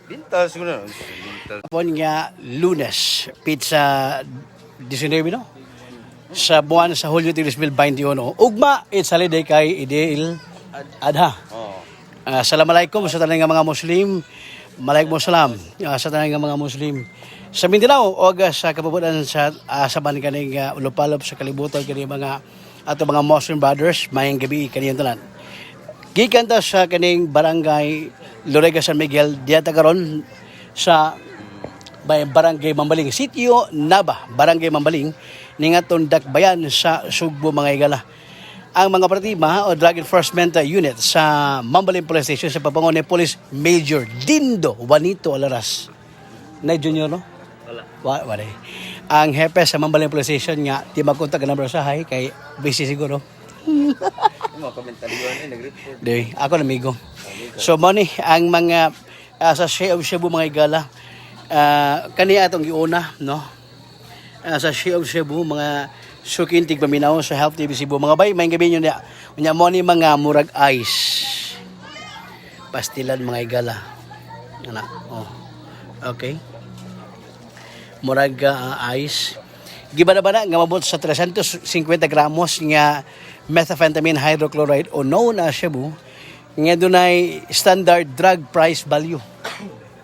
Bintal siguro. Bintal. Hapon nga Lunes, petsa 19, no? Sa buwan sa Hulyo 2021. Ugma, it's holiday kay Idil Adha. Oo. Assalamualaikum sa tanan nga mga Muslim. Malaikum salam sa tanan nga mga Muslim. Sa Mindanao o sa kabubutan sa man kaning lupalop sa kalibutan kani mga ato mga Muslim brothers, mayong gabi kaniyang tanan. Gikan ta sa kaning Barangay Lorega San Miguel diya ta karon sa by Barangay Mambaling, Sitio Naba, Barangay Mambaling, ning atong dakbayan sa Sugbo, mga higala. Ang mga operatiba o Drug Enforcement Unit sa Mambaling Police Station sa papango ni Police Major Dindo Juanito Alaras. Na junior, no? Wala. Wa, wala. Ang hepe sa Mambaling Police Station nga di makontak ang number sa hay kay busy siguro. Yung mga komentaryo eh, nag-report. Di, ako namigo. So mo ni ang mga sa Shea of Cebu, mga higala. Kaniya atong giuna, no? Sa Shea of Cebu, mga sukintig paminaw sa Health TV Cebu. Mga bay, may gabi nyo niya. Unya mo ni mga murag ice. Pastilan, mga higala. Ana, oh. Okay. Murag ice. Giba na ba na nga mabot sa 350 gramos nga methamphetamine hydrochloride o known as shabu nga dunay standard drug price value,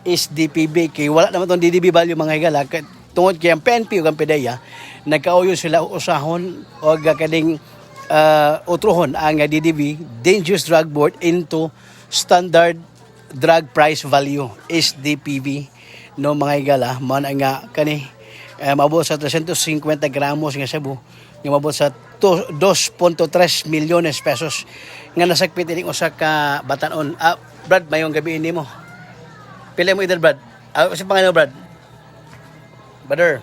SDPB, kay wala naman tong DDB value, mga higala, tungod kay ang PNP ug ang PDEA nagkauyon sila usahon og kaning utrohon ang DDB, Dangerous Drug Board, into standard drug price value, SDPB, no, mga higala. Man ang nga kani maabot sa 350 gramos nga shabu nga maabot sa 2.3 milyones pesos nga nasakpit ining usa ka batanon. Brad, mayong gabi nimo. Pila mo edad, Brad? Sa pangalan mo, Brad? Brother.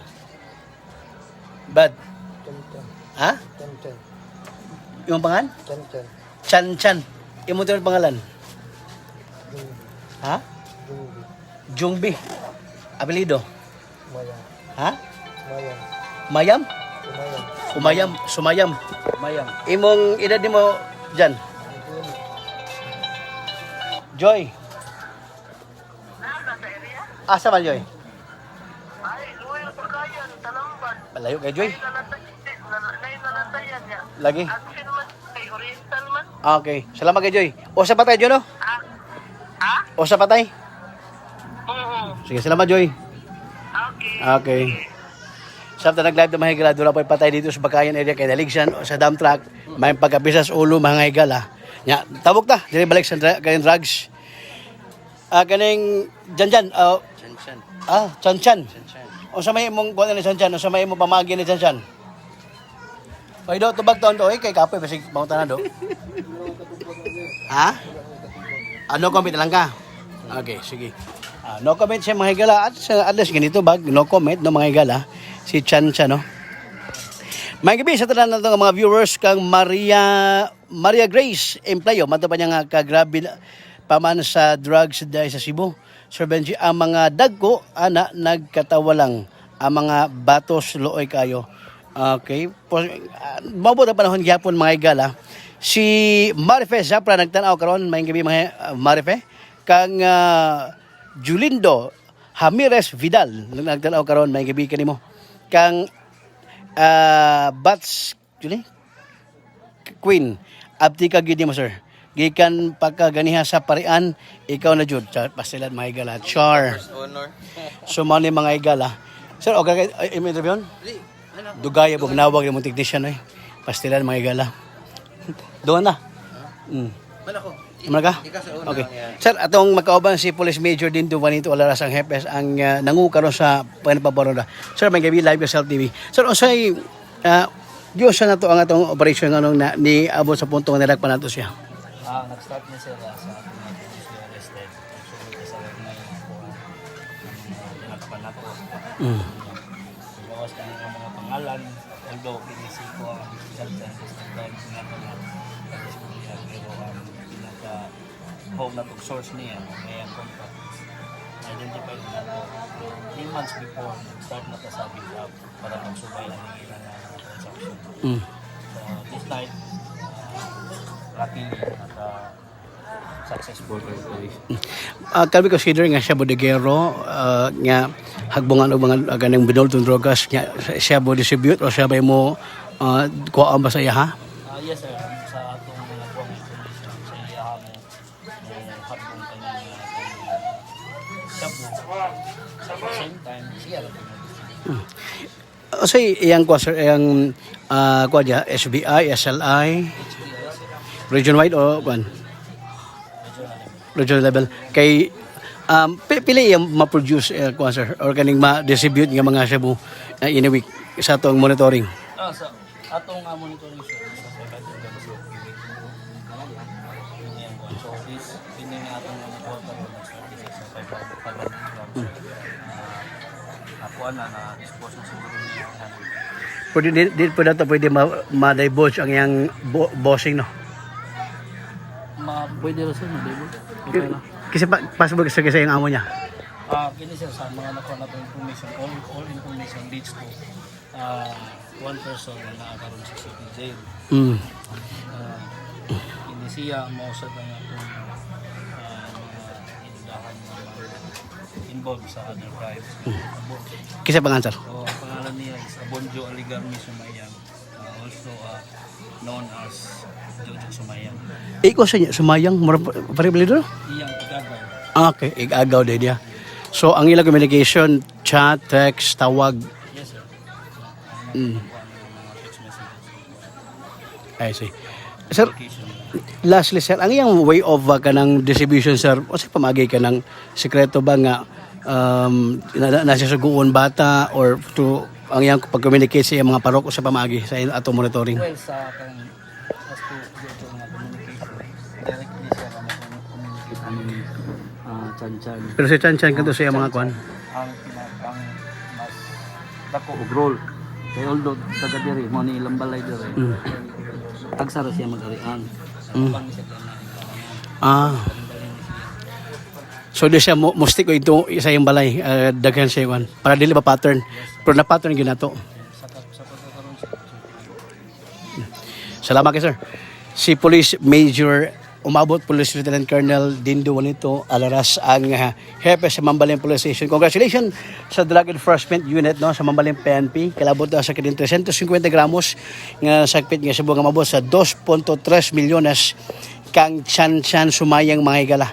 Brad. Ha? Imong pangalan? Chan Chan. Imo tinuod pangalan? Ha? Jungbi. Apelyido? Ha? Mayam? Umayam, Sumayam. Mayang. Imong edad nimo dyan? Joy. Asa ba, Joy? Ay, luwil pa kayan, talamban. Malayo kay Joy. Nainalatayan niya. Lagi. Action man, kay Oriental man. Ah, okay. Salamat kay Joy. O sa patay, Joy, no? Ah? Ah? O sa patay? Oo. Sige, salamat, Joy. Okay. Okay. Sa nag-live na mga higala, doon na po'y patay dito sa Bakayan area kay Daligsan o sa dump truck. May pagkabisas ulo, mga higala. Nya, tabok ta, dili balik sa kaning drugs. Kaning jan jan, Chan Chan. Chan chan. Chan Chan. O sa may imong kuan ni Chan Chan, o sa may imong pamagi ni Chan Chan. Oy do, tubag taon do, oy kay kapoy basig mangutan na do. Ha? No comment na lang ka. Okay, sige. No comment siya, mga higala, at sa at least ganito bag no comment, no, mga higala si Chan Chan, no. May gabi sa tanan nato nga mga viewers kang Maria Maria Grace Emplayo. Mato pa niya nga kagrabe paman sa drugs dahil sa Cebu. Sir Benji, ang mga dagko ana nagkatawa lang ang mga batos, looy kayo. Okay. Mabot ang panahon gyapon, mga higala. Si Marife Zapra nagtan-aw karon, may gabi, mga Marife, kang Julindo Jamirez Vidal nagtan-aw karon, may gabi kanimo. Kang Bats Juli Queen abti ka gyud nimo, sir, gikan pagkaganiha sa parian, ikaw na jud. Char, pastilan, mga higala, char. First honor. So mao ni, mga higala. Sir, okay kay imo interview? Di, ano? Dugaya bug nawag imong technician oy. Pastilan, mga higala. Doon na. Wala ko. Ano ka? Ikaw sa una. Okay. Yeah. Sir, atong magkauban si Police Major Dindo Juanito Alaras, ang hepes ang nangu karon sa Panpaparoda. Sir, may gabi, live sa TV. Sir, unsay Diyos na to ang atong operation anong na, ni abot sa punto nga nilagpan nato siya? Nag-start na sila sa ating mga previously arrested. Actually, sa may kuha ng mga dinakpan nato. Gawas ka ng mga pangalan. Although, kinisi ko ang Chan Chan is the time nga mga kadiskubriya. Pero ang pinaka home na tong source niya, may ang contact identify na nato 3 months before nag-start na ta sa build up para magsubay ang ilang mga transaction. So this night, luckily, naka Successful operation. Can we consider nga siya bodegero nga hagbungan og mga ganang binultong drogas nga siya bo distribute o siya ba mo kuhaan ba sa iya, ha? Ah, yes sir, sa atong mga kuang information sa iya mo mo hatbong kani nga shabu. At the same time, siya ra po. Say iyang kuha sir, iyang kuha diya, SBI, SLI, HBI sir, region wide o kuan? Regional level. Regional level kay pili iyang ma-produce kuha sir or kaning ma-distribute nga mga shabu in a week sa atong monitoring? Ah, sa atong monitoring sir, sa 500 grams of week. Yun yung kuan. So this kini nga atong mga kuha karon nag-start siya sa 500 grams. Nakuha na na dispose na siguro niya. Pwede di, di po dato pwede ma-divulge ang iyang bossing, no? Ma pwede ra sir, ma-debut. Okay na. Kasi possible kasi kasi yung amo niya. Ah, kini sir sa mga nakuha nato information, all information leads to one person na naa karon sa city jail. Kini siya mao sad ang atong mga inudahan nga mga involved sa other crimes. Kasi pangalan, sir? So, ang pangalan niya is Abonjo Aligarmi Sumayang, also known as Jojo Sumayang. Ikaw sa niya, sumayang, mura pare leader? Iyang igagaw. Ah, okay, igagaw din niya. So, ang ilang communication, chat, text, tawag? Yes sir. Ang mga text messages. I see. Sir, Communication. lastly sir, ang iyang way of kanang distribution sir, o sa pamagay ka ng sekreto ba nga nasa suguon bata or to ang iyang pag-communicate sa iyang mga parok o sa pamagi sa iyang atong monitoring? Well, sa kang as to dito nga communication, directly siya ka mo-communicate ani Chan Chan. Pero si Chan Chan kanto sa iyang mga kwan. Ang pinakang mas dako og role. Kay although taga diri mo ni ilang balay diri. Tagsa ra siya mag-arian. Pang siya tanan. So di siya mo stick ito sa iyang balay, daghan siya kwan para dili ba pattern. Pero na pattern gyud nato. Sa pagkakaroon sa Salamat kay sir. Si Police Major umabot Police Lieutenant Colonel Dindo Juanito Alaras ang hepe sa Mambaling Police Station. Congratulations sa Drug Enforcement Unit, no, sa Mambaling PNP. Kalabot na sa kining 350 gramos nga nasakpit nga sa nga mabot sa 2.3 milyones kang Chan Chan Sumayang, mga higala.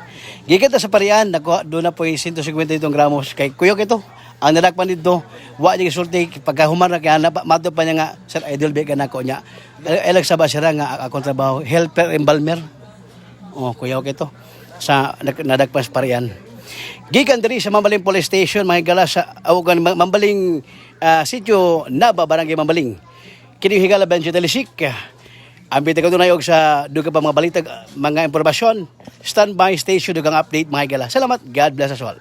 Gikan ta sa parian, nakuha doon na po yung 152 gramos kay kuyog ito. Ang nadakpan dito, wa niya gisulti pagkahuman ra kay mato pa niya nga sir idol ba ka nako niya. Elag sa siya nga akong trabaho helper embalmer. Oh, kuyaw ito sa nadakpan sa parian. Gikan diri sa Mambaling Police Station, mga higala sa awogan Mambaling sitio Naba, Barangay Mambaling. Kini higala Benjo Telisik. Ambit ka dunay og sa duga pa mga balita, mga impormasyon. Standby station dugang update, mga higala. Salamat. God bless us all.